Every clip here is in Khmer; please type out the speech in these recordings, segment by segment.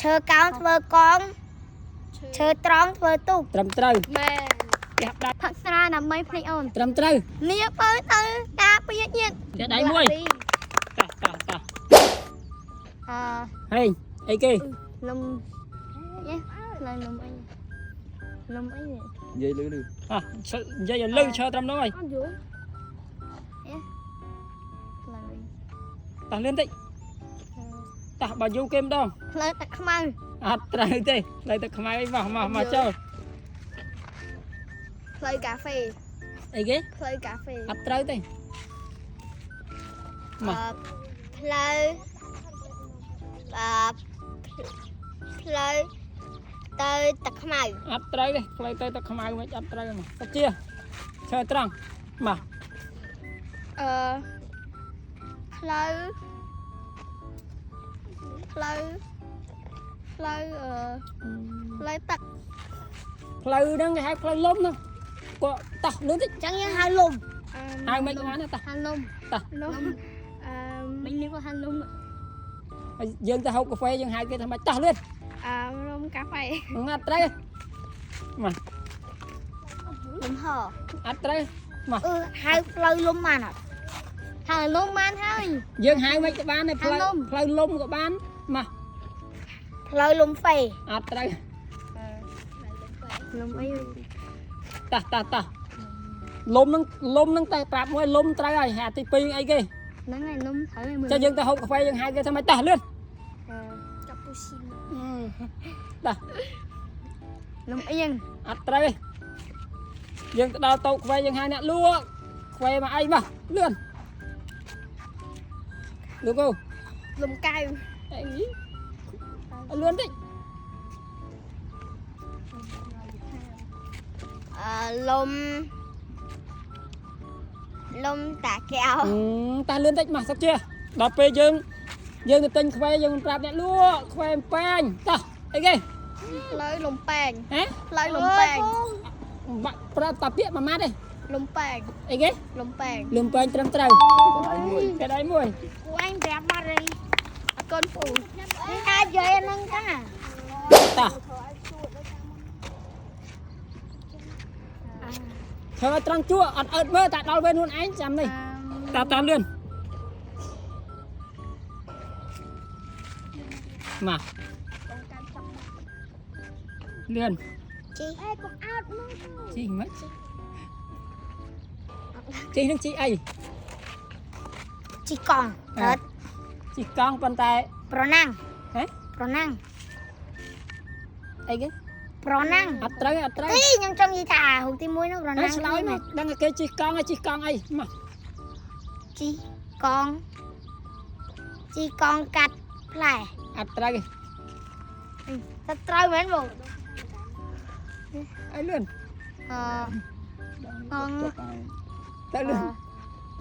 ឈើកោងធ្វើកងឈើត្រង់ធ្វើទូក ត្រឹមត្រូវ មែន ផ្ទះដាច់ ផឹកស្រាដើម្បីភ្លេចអូន ត្រឹមត្រូវ នាបើទៅការពារជាតិ ផ្ទះដៃមួយតោះតោះតោះ អឺ ហេអីគេ លំយេផ្លូវលំអីលំអី និយាយលឺលឺ អោះឈើនិយាយឲ្យលឺឈើត្រឹមនោះហើយ អត់យល់យេផ្លូវ តោះលឿនតិចតោះបើយូរគេម្ដង ផ្លូវទឹកខ្មៅ អត់ត្រូវទេផ្លូវទឹកខ្មៅអីមកមកមកចូល ផ្លូវកាហ្វេ អីគេ ផ្លូវកាហ្វេ អត់ត្រូវទេមក ផ្លូវអឺផ្លូវទៅទឹកខ្មៅ អត់ត្រូវទេផ្លូវទៅទឹកខ្មៅមិនអត់ត្រូវមកសុជាឈើត្រង់មក អឺផ្លូវផ្លូវផ្លូវអឺផ្លូវទឹក ផ្លូវហ្នឹងគេហៅផ្លូវលំហ្នឹងគាត់តោះលឿនតិច អញ្ចឹងយើងហៅលំ អឺ ហៅមិនក៏បានដែរតោះ ហាលំ លំអឺ មិញនេះក៏ហាលំ ហើយយើងទៅហូបកាហ្វេយើងហៅគេថាម៉េចតោះលឿន អឺលំកាហ្វេ អត់ត្រូវទេមក លំហ អត់ត្រូវមក អឺហៅផ្លូវលំបានអត់ ហាលំបានហើយ យើងហៅមិនក៏បានដែរផ្លូវ ហៅលំ ផ្លូវលំក៏បានមក ផ្លូវលំហ្វេ អត់ត្រូវ លំអី តោះតោះតោះលំហ្នឹងលំហ្នឹងតែប្រាប់មួយលំត្រូវហើយអាទី2អីគេ ហ្នឹងហើយលំត្រូវហើយមើល ចាយើងទៅហូបកាហ្វេយើងហៅគេថាម៉េចតោះលឿន កាពូស៊ីណូ តោះ លំអៀង អត់ត្រូវទេយើងទៅដល់តូបកាហ្វេយើងហៅអ្នកលក់កាហ្វេមកអីមកលឿនលោកអូ លំកៅ អីលឿនតិច អឺលំលំតាកែវ តាលឿនតិចមកសុកជាដល់ពេលយើងយើងទៅទិញខ្វែយើងមិនប្រាប់អ្នកលក់ខ្វែប៉ាញតោះអីគេ ផ្លូវលំប៉ែង ហ៎ ផ្លូវលំប៉ែង បាក់ប្រាប់តាពាក្យមួយម៉ាត់ទេ លំប៉ែង អីគេ លំប៉ែង លំប៉ែងត្រឹមត្រូវ ដៃមួយ គេដៃមួយ គូឯងប្រាប់បាត់ហើយ អរគុណពូ អាចនិយាយហ្នឹងតា តោះធ្វើឲ្យត្រង់ជួអត់អើតមើលតែដល់វេនខ្លួនឯងចាំនេះតាតាលឿនមកលឿន ជី ជីមិនជីនឹងជីអី ជីកង់ត្រូវ ជីកង់ប៉ុន្តែ ប្រណាំង ហ៎ ប្រណាំង អីគេ ប្រណាំង អត់ត្រូវអត់ត្រូវ ទីខ្ញុំចង់និយាយថារូបទី1ហ្នឹងប្រ ហើយ ណាំង ឆ្លើយមកដឹងតែគេជិះកង់ហើយជិះកង់អីមក ជីកង់ជីកង់កាត់ផ្លែ អត់ត្រូវទេ តែត្រូវមែនបង អីលឿន អឺកង់ ចុះហើយ ទៅលឿន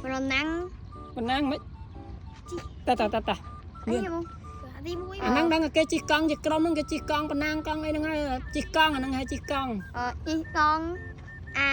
ប្រណាំង ប៉ុណ្ណាងមិនតាតាតាតា អីបង ទី1 អាហ្នឹងដឹងតែគេជិះកង់ជាក្រុមហ្នឹងគេជិះកង់ប៉ុណ្ណាងកង់អីហ្នឹងហើយជិះកង់អាហ្នឹងហើយជិះកង់ អឺជីកង់អា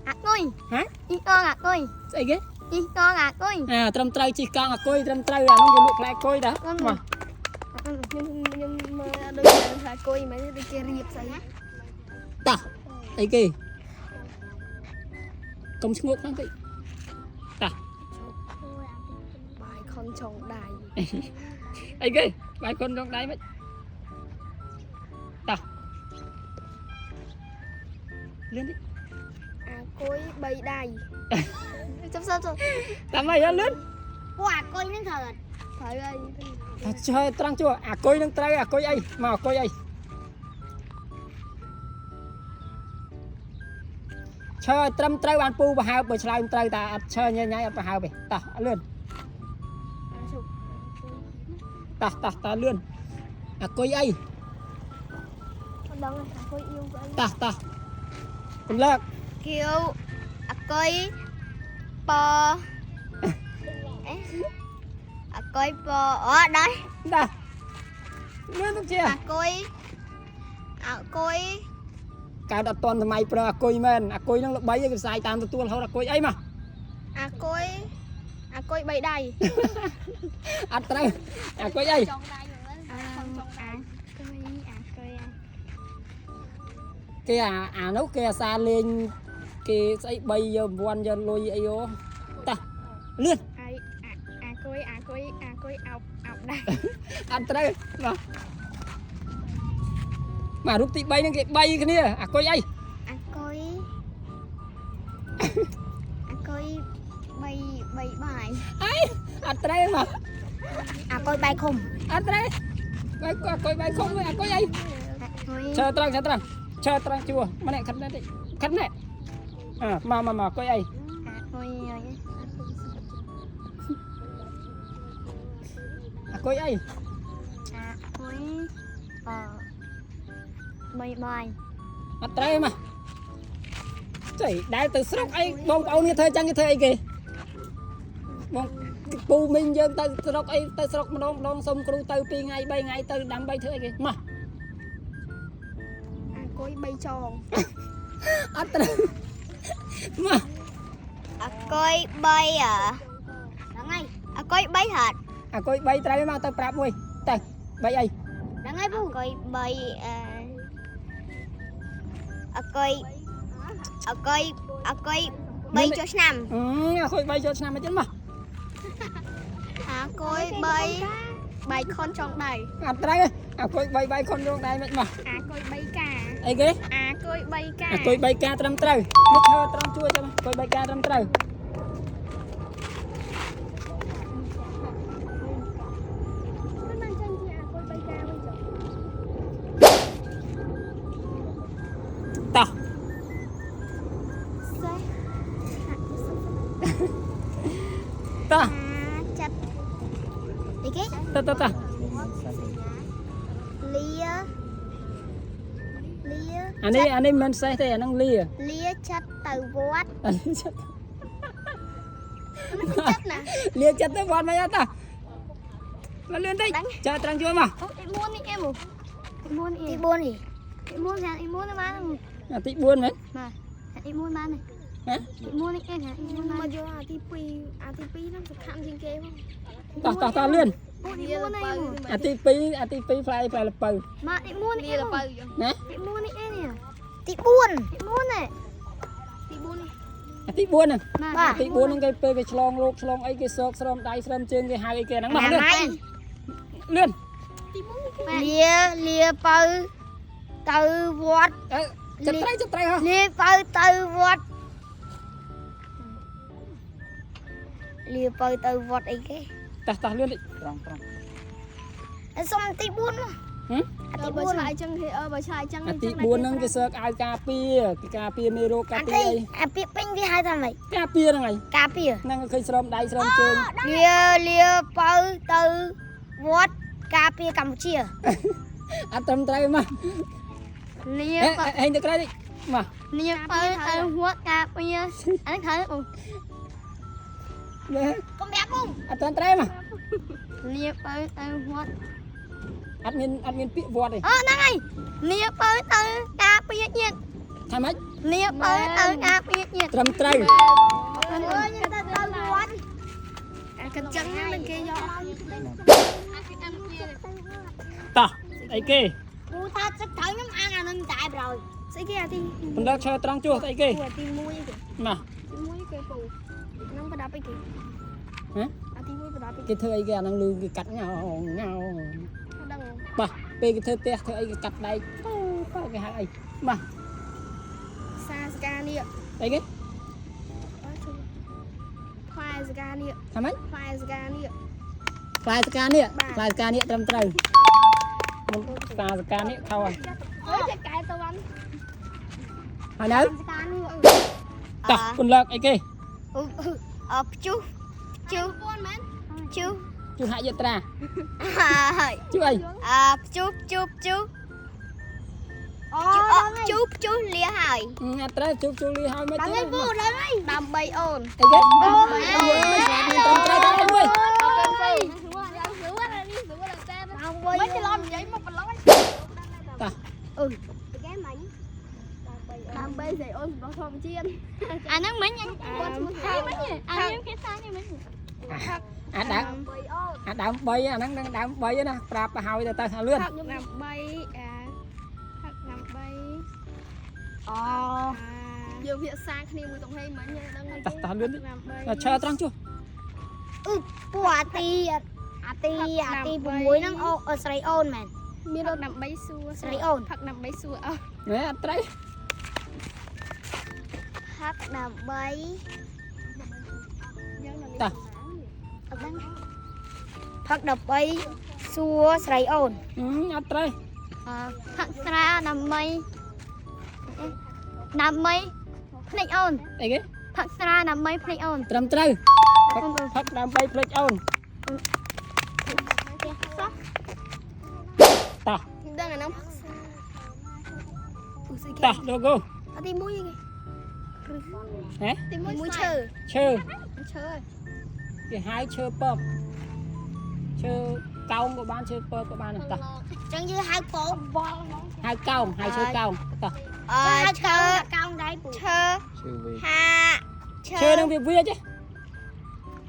អាគុយ ហ៎ ជីកង់អាគុយ ស្អីគេ ជីកង់អាគុយ អាត្រឹមត្រូវជិះកង់អាគុយត្រឹមត្រូវអាហ្នឹងគេលក់ផ្លែគុយតាមក ខ្ញុំខ្ញុំមើលដូចគេថាគុយមិនដូចគេរៀបស្អីណា តាអីគេកុំឈ្ងោកហ្នឹងតិចតា បាយខុនចុងដៃ អីគេបាយគុនក្នុងដៃមិនតាលឿនតិច អាគុយ3ដៃចាំសិនចាំ តាមអីលឿន ពួកអាគុយហ្នឹងត្រូវអត់ ត្រូវហើយ ថាឆ្លើយត្រង់ជួអាគុយនឹងត្រូវអាគុយអីមកអាគុយអីឆ្លើយត្រឹមត្រូវបានពូប្រហើបបើឆ្លើយមិនត្រូវតាអត់ឆ្លើយញ៉ៃញ៉ៃអត់ប្រហើបទេតោះលឿន អាជប់ តោះតោះតោះលឿនអាគុយអី អត់ដឹងអាគុយអ៊ីវស្អី តោះតោះពន្លក គៀវអាគុយពអេអាគុយពអូដល់ តោះលឿនទៅជា អាគុយអាគុយ កើតអត់តន់សម័យប្រើអាគុយមែនអាគុយនឹងល្បីឯងគេផ្សាយតាមទទួលរហូតអាគុយអីមក អាគុយអាគុយ3ដៃ អត់ត្រូវអាគុយអី ចង់ដៃមើល អាគុយអាគុយ គេអាអានោះគេអាសាលេងគេស្អី3យករង្វាន់យកលុយអីអូតោះលឿន អាអាគុយអាគុយអាគុយអោបអោបដែរ អត់ត្រូវមកមករូបទី3ហ្នឹងគេ3គ្នាអាគុយអី អាគុយអាគុយបីបីបាយ អីអត់ត្រូវមក អាកុយបាយខុំ អត់ត្រូវបាយអាគុយបាយខំវិញអាគុយអី អាគុយ ឈើត្រង់ឈើត្រង់ឈើត្រង់ជួម្នាក់ខិតនេះតិចខិតនេះអើមកមកមកអាគុយអី អាគុយអី អាគុយអី អាកុយអបីបាយ អត់ត្រូវមកចៃដែលទៅស្រុកអីបងប្អូនគេធ្វើចឹងគេធ្វើអីគេបងពូមីងយើងទៅស្រុកអីទៅស្រុកម្ដងម្ដងសុំគ្រូទៅ2ថ្ងៃ3ថ្ងៃទៅដើម្បីធ្វើអីគេមក អាគុយ3ចង អត់ត្រូវមក អាគុយបីអ ហ្នឹងហើយ អាគុយបីហត់ អាគុយ3ត្រូវមកទៅប្រាប់មួយទៅ3អី ហ្នឹងហើយពូ អាគុយបីអអាគុយអាគុយអាគុយបីចូលឆ្នាំ អឺអាគុយ3ចូលឆ្នាំអីចឹងមក អាគុយ3បាយខុនចងដៃ អត់ត្រូវទេអាគុយ3បាយខុនរងដែរមិនមក អាគុយ3កា អីគេ អាគុយ3កា អាគុយ3ការត្រឹមត្រូវនេះឈើត្រង់ជួយចឹងអាគុយ3ការត្រឹមត្រូវ មិនបានចេញជាអាគុយ3កាវិញចុះ តោះ សេះ តោះ អាចិត្តអីគេ តោះតោះតោះ លាលា អានេះអានេះមិនមែនសេះទេអាហ្នឹងលា លាចិត្តទៅវត្ត អានេះចិត្ត ចិត្តណា លាចិត្តទៅវត្តមិនអត់តោះមកលឿនតិចចើត្រង់ជួយមក អូទី4នេះអីមកទី4នេះ ទី4នេះ ទី4ចាទី4បាន អាទី4មែន បាទទី4បាន ហ៎ ទី4នេះអីចាទី4បាន មកយកអាទី2អាទី2ហ្នឹងសំខាន់ជាងគេផង តោះតោះតោះលឿន អូទី4នេះ អាទី2អាទី2ផ្លែផ្លែល្ពៅ មកទី4នេះ លាលពៅយក ណា ទី4នេះអីនេះ ទី4 ទី4នេះ ទី4នេះ អាទី4ហ្នឹង បាទ ទី4ហ្នឹងគេពេលគេឆ្លងរោគឆ្លងអីគេសោកស្រោមដៃស្រោមជើងគេហៅអីគេហ្នឹងមកលឿនលឿន លាលាបើទៅវត្ត អើចិត្តត្រូវចិត្តត្រូវហ៎ លាបើទៅវត្តលាបើទៅវត្តអីគេ តោះតោះលឿនតិច ត្រង់ត្រង់ អេសុំទី4មក ហឹម អាទី បើ 4 ឆ្លើយចឹងគេអើបើឆ្លើយចឹង អាទី4ហ្នឹងគេសើកអាវការពារគេការពារមេរោគការ អាទី ពារអី អាពាក្យពេញវាហៅថាម៉េច ការពារហ្នឹងឯង ការពារ ហ្នឹងឃើញស្រោមដៃស្រោមជើង លាលាបើទៅវត្តការពារកម្ពុជា អត់ត្រឹមត្រូវមក លា ហេហេទៅក្រៅតិចមក លាបើទៅវត្តការពារអានេះត្រូវអូ នេះ កុំប្រាប់ពុំ អត់ត្រឹមត្រូវមក លាបើទៅវត្ត អត់មានអត់មានពាក្យវត្តទេ អូហ្នឹងហើយលាបើទៅការពារជាតិ ថាម៉េច លាបើទៅការពារជាតិ ត្រឹមត្រូវ អើយខ្ញុំទៅទៅវត្ត អាកញ្ចឹងហ្នឹងគេយក តោះអីគេ ពូថាទឹកត្រូវខ្ញុំអានអានឹងតែប្រយ ស្អីគេអាទី បណ្ដោះឈើត្រង់ជួសស្អីគេ ពូអាទី1គេ មក ទី1គេពូហ្នឹងប្រដាប់អីគេ ហ៎ អាទី1ប្រដាប់អីគេ គេធ្វើអីគេអាហ្នឹងលឺគេកាត់ងោងោ អត់ដឹង បាទពេលគេធ្វើផ្ទះធ្វើអីគេកាត់ដែកប៉ប៉គេហៅអីបាទ សាសកានេះ អីគេ ផ្លែសកានេះ ថាម៉េច ផ្លែសកានេះ ផ្លែសកានេះផ្លែសកានេះត្រឹមត្រូវមុនផ្លែសកានេះខោហើយ អើយចេះកែតវ៉ាន់ ហើយនៅ ស្កានេះ តោះពន្លកអីគេ អព្យុះព្យុះព្យុះ ជួហយត្រា ហើយ ជួអី អព្យុះព្យុះព្យុះ អូ ព្យុះព្យុះលាហើយ អត់ត្រូវជួបជួលីហើយមិន ដល់ ទេ ហើយពូដល់ហើយ ដើម្បីអូន អីគេអូយស្លាប់មានត្រឹមត្រូវដល់អីមួយ ដើម្បី មិនច្រឡំនិយាយមកប្រឡង តោះ គេមិញ ដើម្បីស្រីអូនរបស់ធម្មជាតិ អាហ្នឹងមិញគាត់ឈ្មោះមិញអានេះគេសានេះមិញ អាដើមអាដើម3អាហ្នឹងនឹងដើម3ណាប្រាប់ទៅហើយទៅទៅឲ្យលឿន ផឹកដើម្បីអាផឹកដើម្បី អូ យើងភាសាគ្នាមួយតុងហេមិញយើងដឹង តោះតោះលឿន ដើម្បី ឈើត្រង់ជួ អឺពួកអាទីអាទីអាទី6ហ្នឹងអូស្រីអូនមែន មានរត់ដើម្បីសួរ ស្រីអូន ផឹកដើម្បីសួរអស់ ណែអត់ត្រី ផឹកដើម្បី យើងនៅ តោះ អត់ដឹងផឹកដើម្បីសួរស្រីអូន អត់ត្រី ផឹកស្រាដើម្បីដើម្បីភ្លេចអូន អីគេ ផឹកស្រាដើម្បីភ្លេចអូន ត្រឹមត្រូវផឹកដើម្បីភ្លេចអូនតោះ ដឹងអាហ្នឹងផឹកស្រាឧស្សាហ៍ តោះលោកូ អត់ទី1គេ ហ៎ ទី1ឈើ ឈើ ឈើ គេហៅឈើពកឈើកោងក៏បានឈើពកក៏បានដែរតោះ ចឹងយើងហៅពង ហៅកោងហៅឈើកោងតោះ អឺឈើកោងដែរពូ ឈើ ឈើវិញ ហា ឈើនឹងវាវាចេះ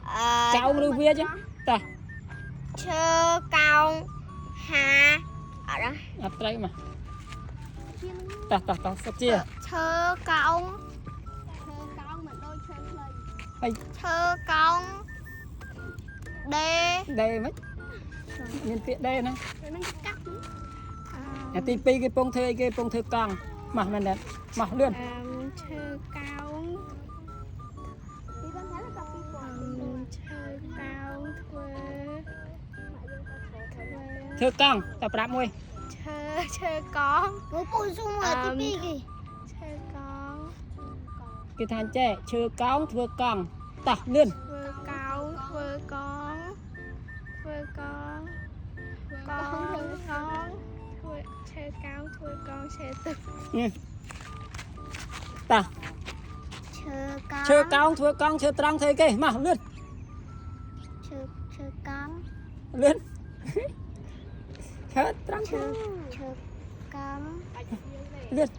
អឺ កោងឬវាចេះតោះ ឈើកោងហាអត់ដឹង អត់ត្រីមកតោះតោះតោះសុកជា ឈើកោង ឈើកោងមិនដូចឈើខ្លី ហើយ ឈើកោងដេ ដេមិនមានពាក្យដេណា ហ្នឹងកាត់ អាទី2គេពងធ្វើអីគេពងធ្វើកង់មកមែនទេមកលឿន អឺឈើកោង ពីបានថាក៏ពីពង ឈើកោងធ្វើ ធ្វើកង់តើប្រាប់មួយ ឈើឈើកង មកពូស៊ូមកទី2គេ ឈើកង គេថាចេះឈើកោងធ្វើកង់តោះលឿន ធ្វើកោងធ្វើកងធ្វើកងកងកងធ្វើឈើកោងធ្វើកងឈើទឹក តោះ ឈើកោង ឈើកោងធ្វើកង់ឈើត្រង់ធ្វើអីគេមកលឿន ឈើឈើកង់ លឿនឈើត្រង់ ឈើឈើកង់ លឿន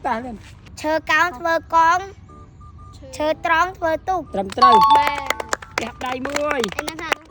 តោះលឿន ឈើកោងធ្វើកងឈើត្រង់ធ្វើទូក ត្រឹមត្រូវ បែ ផ្ទះដៃមួយ ឯណាថា